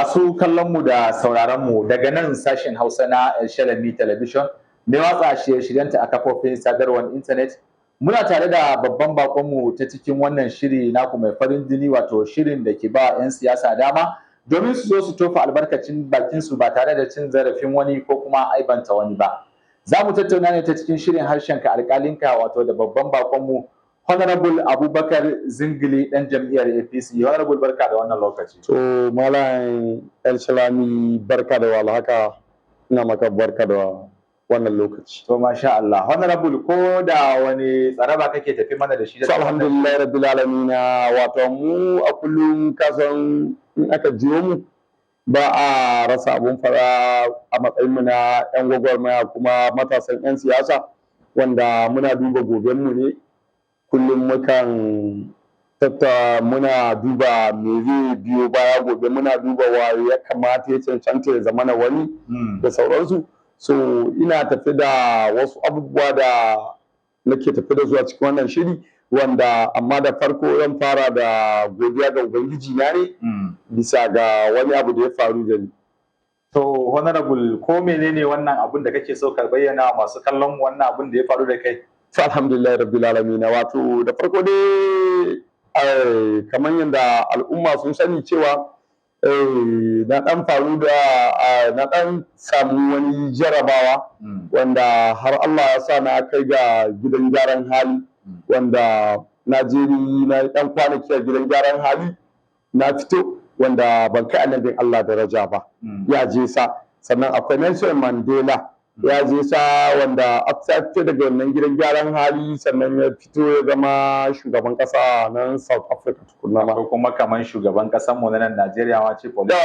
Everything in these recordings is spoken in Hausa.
Masu kallon mu da sauraron mu daga nan sashen Hausa na Shalami Television mai watsa shirye-shiryenta a kafofin sadarwar intanet. Muna tare da babban bakonmu ta cikin wannan shiri naku mai farin jini, wato shirin da ke ba 'yan siyasa dama domin su zo su tofa albarkacin bakin su ba tare da cin zarafin wani ko kuma aibanta wani ba. Za mu tattauna ne ta cikin shirin Harshenka Alƙalinka, wato da babban bakonmu Honorable Abubakar Zingili, dan jam'iyyar APC. Honorable, barka da wannan lokaci. To, Malam El Shalami, barka da walhaka, ina maka barka da wannan lokaci. To, masha Allah. Honorable, ko da wani tsaraba kake tafi mana da shi? To, alhamdulillah rabbil alamin. Wato mu a kullum, kasan in aka jiyo mu ba a rasa abun fara a matsayin mu na yan gwagwarmaya kuma matasan yan siyasa wanda muna duba goben mu ne. Kullum mukan tatta muna duba me zai biyo baya gobe, muna duba wa ya kamata ya cancanta ya zama na wani da sauransu. So ina tafi da wasu abubuwa da nake tafi da zuwa cikin wannan shiri, wanda amma da farko zan fara da godiya ga Ubangiji na ne bisa ga wani abu da ya faru da ni. To, Honorable, ko menene wannan abun da kake so ka bayyana masu kallon wannan abun da ya faru da kai? To, alhamdulillah rabbil alamin. Wato da farko dai, kamar yadda al'umma sun sani cewa na dan faru da na dan samu wani jarabawa wanda har Allah ya sa na kai ga gidan gyaran hali, wanda na je ni na dan kwanaki a gidan gyaran hali, na fito, wanda ban kai annabin Allah daraja ba ya je sa. Sannan akwai Nelson Mandela ya je sa, wanda after fito daga wannan gidan gyaran hali sannan ya fito ya zama shugaban kasa nan South Africa tukunna ma. Ko kuma kaman shugaban kasan mu na nan Najeriya ma ce da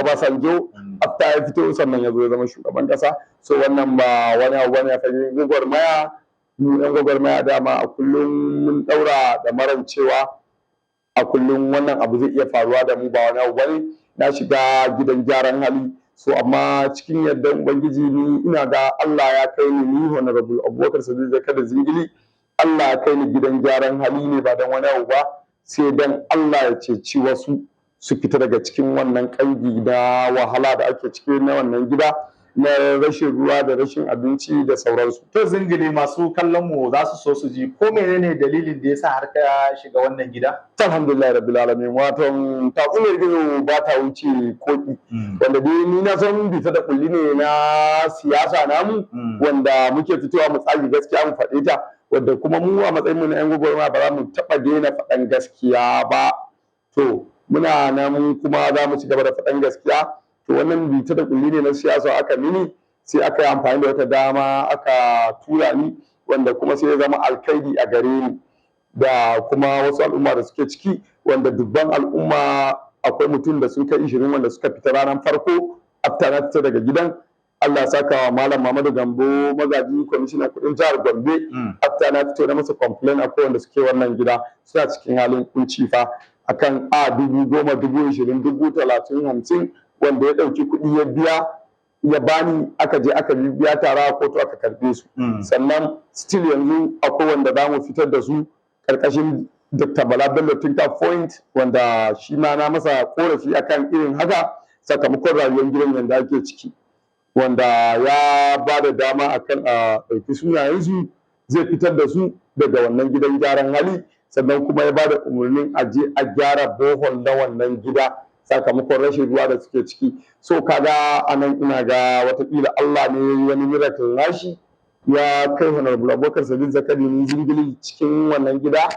Obasanjo, after ya fito sannan ya zo ya zama shugaban kasa. So wannan ba wani abu bane a fagen gwagwarmaya. Mu yan gwagwarmaya dama a kullum mun daura da maran cewa a kullum wannan abu zai iya faruwa da mu, ba wani abu bane. Na shiga gidan gyaran hali, so amma cikin yardan Ubangiji ni ina ga Allah ya kai ni, ni Honorable Abubakar Sadiq Zakari Zingili, Allah ya kai ni gidan gyaran hali ne ba dan wani abu ba, sai dan Allah ya ceci wasu su fita daga cikin wannan kangi na wahala da ake ciki na wannan gida na rashin ruwa da rashin abinci da sauransu. To, Zingili, masu kallon mu za su so su ji ko menene dalilin da yasa har ka shiga wannan gida? Alhamdulillah rabbil alamin. Wato tatsuniyar gizo ba ta wuce koki, wanda dai ni na san bita da kulli ne na siyasa namu, wanda muke fitowa mu tsagi gaskiya mu faɗe ta, wanda kuma mu a matsayin mu na yan gwagwarmaya ba za mu taɓa daina faɗan gaskiya ba. To, muna nan kuma za mu ci gaba da faɗan gaskiya. To, wannan bita da kulli ne na siyasa aka mini, sai aka yi amfani da wata dama aka tura ni, wanda kuma sai ya zama alkhairi a gare ni da kuma wasu al'umma da suke ciki, wanda dubban al'umma, akwai mutum da sun kai 20 wanda suka fita ranar farko after na fita daga gidan. Allah ya saka wa Malam Muhammadu Gambo Magaji, kwamishinan kudin jihar Gombe. After na fito na masa complain, akwai wanda suke wannan gida suna cikin halin kunci fa, akan a 10,000, 20,000, 30,000, 50, wanda ya ɗauki kuɗi ya biya ya bani, aka je aka biya tara a kotu aka karbe su. Sannan still yanzu akwai wanda za mu fitar da su karkashin Dr. Bala Bello Tinka Point, wanda shi ma na masa korafi akan irin haka sakamakon rayuwar gidan yanda ake ciki, wanda ya ba da dama akan a ɗauki sunayensu, zai fitar da su daga wannan gidan gyaran hali. Sannan kuma ya ba da umarnin a je a gyara borehole na wannan gida sakamakon rashin ruwa da suke ciki. So kaga anan ina ga watakila Allah ne ya yi wani miracle nashi, ya kai Honorable Abubakar Sadiq Zakari ni Zingili cikin wannan gida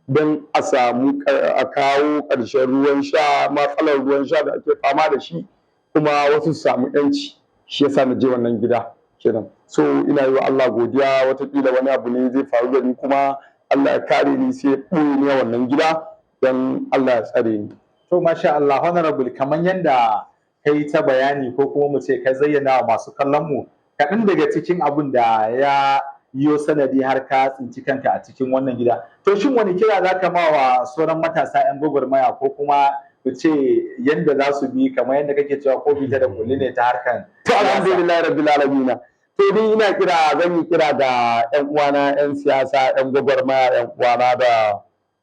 don a samu a kawo ƙarshen ruwan sha, matsalar ruwan sha da ake fama da shi, kuma wasu su samu yanci. Shi yasa na je wannan gida kenan. So ina yi wa Allah godiya, watakila wani abu ne zai faru da ni kuma Allah ya kare ni, sai ya ɓoye ni a wannan gida don Allah ya tsare ni. To, masha Allah, Honorable, kamar yadda kai ta bayani ko kuma mu ce ka zayyana wa masu kallon mu kaɗan daga cikin abin da ya yiwo sanadi har ka tsinci kanka a cikin wannan gida. To, shin wani kira za ka ma wa sauran matasa 'yan gwagwarmaya, ko kuma mu ce yadda za su bi, kamar yadda kake cewa ko bita da kulli ne ta harkan To, alhamdulillah rabbil alamin. To, ni ina kira, zan yi kira ga ƴan uwana ƴan siyasa, ƴan gwagwarmaya, ƴan uwana, da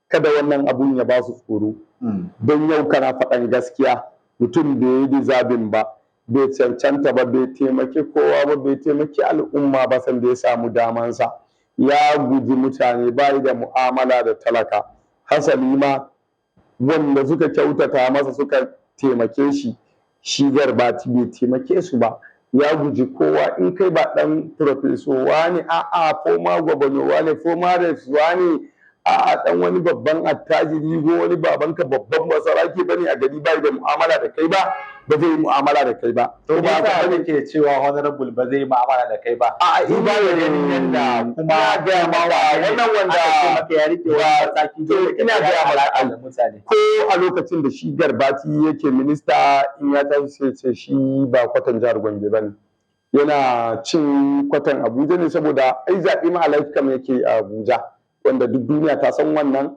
kada wannan abun ya ba su tsoro. Don yau kana faɗan gaskiya, Mutum bai yi deserving ba, bai cancanta ba, bai taimaki kowa ba, bai taimaki al'umma ba sanda ya samu damansa. Ya guji mutane, bai da mu'amala da talaka. Hasali ma wanda suka kyautata masa suka taimake shi, shi Garbati bai taimake su ba. Ya guji kowa. In kai ba dan professor wane, a'a, former governor wane, former reps wane, a'a, dan wani babban attajiri ko wani babanka babban masaraki bane a gari, bai da mu'amala da kai ba, ba zai yi mu'amala da kai ba. To ba ka kake cewa honorable ba zai yi mu'amala da kai ba? A Duba da ganin yadda kuma ya gaya ma wannan wanda aka ce maka ya rike wani mataki, To, ina gaya maka alaƙa da mutane. Ko a lokacin da shi Garbati yake minista, in ya tashi sai ce shi ba kwatan jihar Gombe ba ne, yana cin kwatan Abuja ne, saboda ai zaɓe ma a kam yake a Abuja, wanda duk duniya ta san wannan,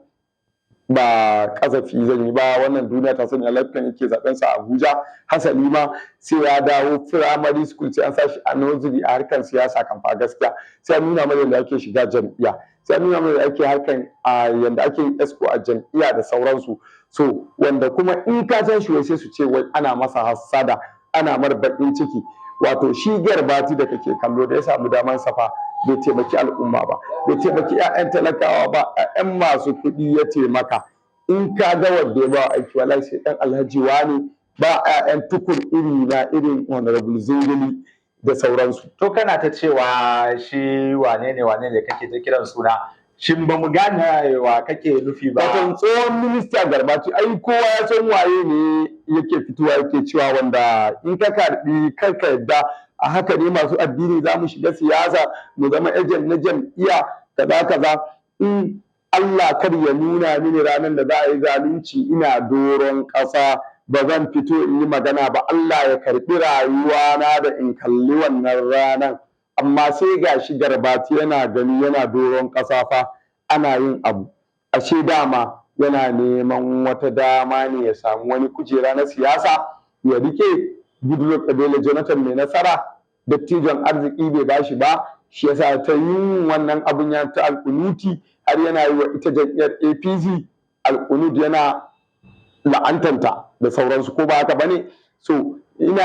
ba kasafi zan yi ba, wannan duniya ta sani a lifetime yake zaben sa a Abuja. Hasali ma sai ya dawo primary school, sai an sa shi a nursery a harkar siyasa kan fa gaskiya, sai an nuna mana yadda ake shiga jam'iyya, sai an nuna mana yadda ake harkan a yadda ake yin exco a jam'iyya da sauransu. So wanda kuma in ka san shi, wai sai su ce wai ana masa hassada, ana mar baƙin ciki. Wato shi Garbati da kake kallo, da ya samu daman safa bai taimaki al'umma ba, bai taimaki 'ya'yan talakawa ba, 'ya'yan masu kuɗi ya taimaka. In ka ga wanda ya ba aiki, wallahi sai ɗan alhaji wani ba, 'ya'yan Tukur iri na, irin Honorable Zingili da sauransu. To, kana ta cewa shi wane ne, wane ne kake ta kiran suna, shin ba mu gane wa kake nufi ba? Wato tsohon minista Garbati, ai kowa ya san waye ne yake fitowa yake cewa wanda in ka karbi kar ka yadda a haka ne masu addini za mu shiga siyasa mu zama agent na jam'iyya kaza kaza. In Allah kar ya nuna mini ranar da za a yi zalunci ina doron ƙasa ba zan fito in yi magana ba, Allah ya karɓi rayuwa na da in kalli wannan ranar. Amma sai ga shi Garbati yana gani yana doron ƙasa fa ana yin abu, ashe dama yana neman wata dama ne ya samu wani kujera na siyasa ya rike. Goodluck Ebele Jonathan mai nasara, dattijon arziki, bai bashi ba, shi yasa ta yin wannan abun, ya ta alkunuti, har yana yi wa ita jam'iyyar APC alkunut, yana la'antanta da sauransu, ko ba haka bane? So ina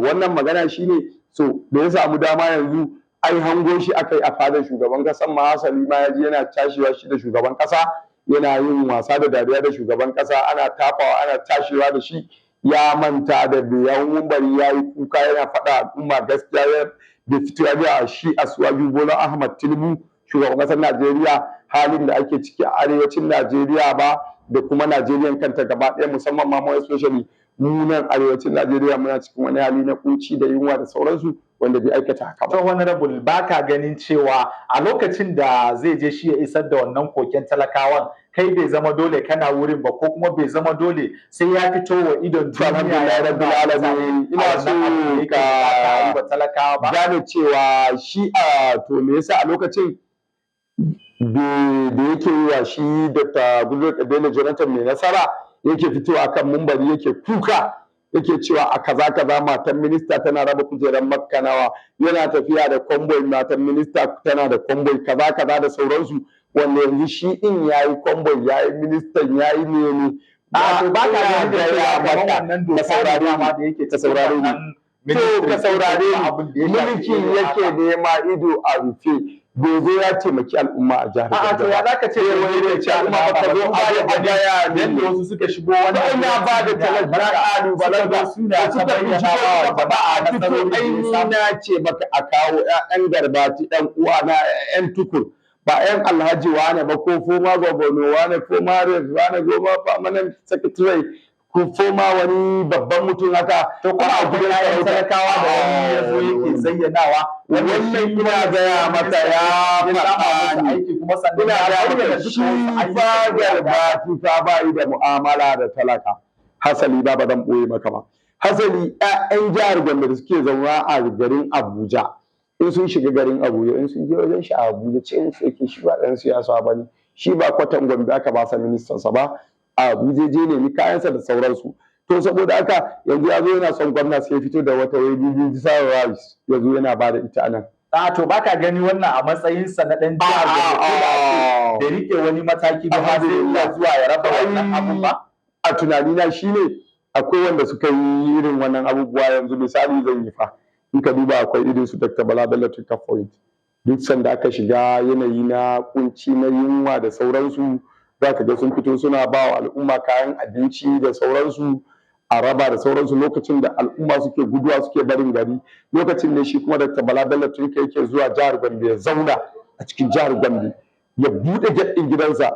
wannan magana shine, so da ya samu dama yanzu, ai hango shi aka yi a fadar shugaban kasan ma. Hasali ma ya ji yana tashewa shi da shugaban kasa, yana yin wasa da dariya da shugaban kasa, ana tafawa, ana tashewa da shi. Ya manta da biyan mumbari ya yi kuka yana faɗa al'umma gaskiya, ya bai fito ya biya shi Asiwaju Bola Ahmad Tinubu, shugaban kasar Najeriya, halin da ake ciki a arewacin Najeriya ba, da kuma Najeriya kanta gaba ɗaya, musamman ma more especially mu nan arewacin Najeriya muna cikin wani hali na kunci da yunwa da sauransu, wanda bai aikata haka ba. To honorable, baka ganin cewa a lokacin da zai je shi ya isar da wannan koken talakawan, kai bai zama dole kana wurin ba, ko kuma bai zama dole sai ya fito wa idon To, alhamdulillah rabbil alamin, ina so ka ka talakawa ba? gane cewa shi a to me yasa a lokacin da yake yi wa shi Dr. Goodluck Ebele Jonathan mai nasara yake fitowa kan mumbari yake kuka, yake cewa a kaza kaza, matan minista tana raba kujerar Makka nawa, yana tafiya da convoy, matan minista tana da convoy kaza kaza da sauransu, wanda yanzu shi din yayi convoy, yayi ministan, yayi mene. A to ba ka ganin da gaya cewa kamar maka, wannan ka doka ne saurare dama ni, da yake ka saurare ni. cikin To, ka saurare abin da ni, ya shafi mulki irin yake haka. nema ido a rufe, bai zo ya taimaki al'umma a jihar A'a, to Gombe ya ba. zaka ce Sai wani ya ce al'umma ba ka zo a zo a gaya yadda mini. wasu suka shigo wannan Ina ba da talaka ƙalubalanta suna da ta suka bayyana fito wa suka faɗa jama'a a fito, nasarorin da ai ya ni samu. na ce maka a kawo 'ya'yan Garbati, ɗan uwa na, 'ya'yan Tukur, ba 'yan alhaji wane ba, ko former governor wane, former rep wane, goma permanent secretary, ko former wani babban mutum haka. To kuma a akwai gidan 'ya'yan sarauta. talakawa da wani ya zo yake zayyanawa wanda Wannan shi ina gaya maka ya ya sama faɗa musu ne. aiki, kuma sannan Ina ya gaya bayyana maka duka shi wasu ayyukan fa da ya Garbati fa ba yi da mu'amala da talaka. Hasali ba ba zan ɓoye maka ba. Hasali 'ya'yan jihar Gombe da suke zauna a garin Abuja, in sun shiga garin Abuja, in sun je wajen shi a Abuja, ce musu yake shi ba ɗan siyasa ba ne, shi ba kwatan Gombe aka ba sa ministansa ba, a Abuja je nemi kayansa da sauransu. To saboda haka yanzu ya zo yana son gwamna, sai ya fito da wata wai bibi rice ya zo yana ba da ita anan. A to baka gani wannan a matsayinsa na ɗan jihar Gombe, ko da a ce da rike wani mataki ba, ma zai iya zuwa ya raba wannan abun ba? A tunanina shine Akwai wanda suka yi irin wannan abubuwa. Yanzu misali zan yi fa, in ka duba akwai irin su Dr. Bala Bello Point. Duk sanda aka shiga yanayi na kunci, na yunwa da sauransu, za ka ga sun fito suna ba wa al'umma kayan abinci da sauransu, a raba da sauransu. Lokacin da al'umma suke guduwa suke barin gari, lokacin ne shi kuma Dr. Bala Bello Turka yake zuwa jihar Gombe, ya zauna a cikin jihar Gombe, ya buɗe gate ɗin gidansa,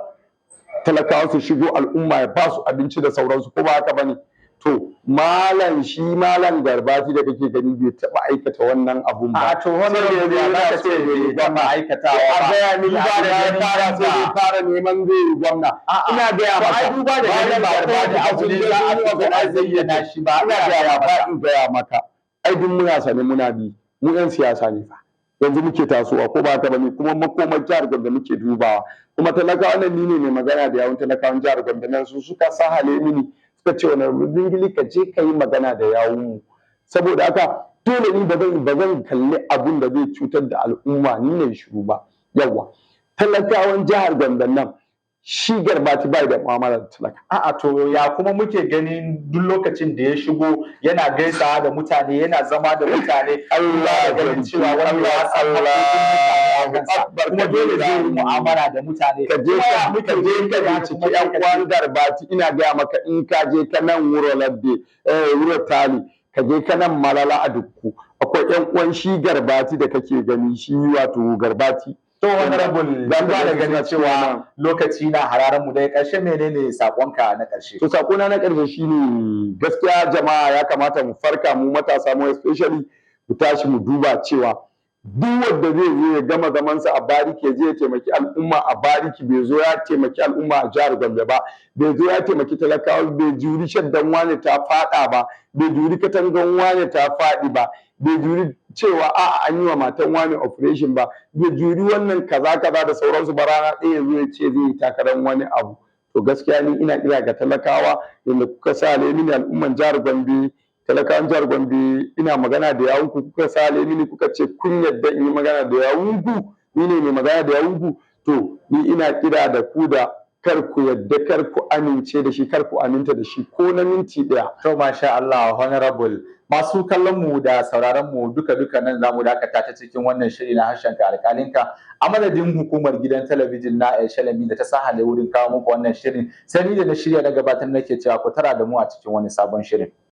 talakawa su shigo, al'umma ya ba su abinci da sauransu, ko ba haka bane? To malam, shi malam Garbati da kake gani bai taɓa aikata wannan abun ba. A to honorable, ya za ka ce bai taɓa aikatawa A ba? gaya min Duba ba da da ya ganin fara, sai yadda- ya fara neman zai yi gwamna. A'a. Ina gaya To maka, ai duba da ganin malam ba kowane Garbati abu ne za a fito a zayyana shi ba. Ina gaya ba, in gaya maka, ai duk muna sane, muna bi, mu yan siyasa ne fa, yanzu muke tasowa, ko ba haka bane? Kuma makomar jihar Gombe muke dubawa, kuma talakawa nan, ni ne mai magana da yawun talakawan jihar Gombe nan. Su suka sahale mini, suka ce wani dingili ka je ka yi magana da yawun mu. Saboda haka dole ni ba zan kalli abun da zai cutar da al'umma ni ne shiru ba. Yawa talakawan jihar Gombe nan, shi Garbati bai da mu'amala da talaka. A'a, to ya kuma muke ganin duk lokacin da ya shigo yana gaisawa da mutane, yana zama da mutane? Allah da ganin cewa wanda ya san haƙoƙin mutane a kansa, Akbar. kuma dole zai yi mu'amala da mutane. Ka je Kuma ya ka muke ka je ka ganin binciki kuma yan sai ka uwan Garbati. Ina gaya maka, in ka je ka nan Wuro Ladde, Wuro Tali, ka je ka nan Malala a Dukku, akwai yan uwan shi Garbati da kake gani, shi wato Garbati. To honorable, Za ka duba da ga ganin suna cewa cewa- lokaci na hararan mu, daga ƙarshe menene sakonka na ƙarshe? To sakona na ƙarshe shine, gaskiya jama'a ya kamata mu farka, mu matasa mu especially, mu tashi mu duba cewa duk wanda zai zo ya gama zamansa a bariki, ya je ya taimaki al'umma a bariki, bai zo ya taimaki al'umma a jihar Gombe ba, bai zo ya taimaki talakawa, bai juri shaddan wane ta faɗa ba, bai juri katangan wane ta faɗi ba, bai juri cewa a'a an yi wa matan wane operation ba, bai juri wannan kaza kaza da sauransu ba, rana ɗaya ya zo ya ce zai yi takarar wani abu. To gaskiya ni ina kira ga talakawa, yadda kuka sa mini, al'umman jihar Gombe, talakawan jihar Gombe, ina magana da yawunku. Kuka sa mini, kuka ce kun yadda in yi magana da yawunku, ni ne mai magana da yawunku. To ni ina kira da ku da kar ku yadda, kar ku amince da shi, kar ku aminta da shi ko na minti ɗaya. To masha Allah, honorable. Masu kallon mu da sauraron mu duka duka, nan zamu dakata ta cikin wannan shiri na Harshen Ka Alƙalinka. A madadin hukumar gidan talabijin na El Shalami da ta sahale wurin kawo muku wannan shirin, sai ni da na shirya na gabatar nake cewa ku tara da mu a cikin wani sabon shirin.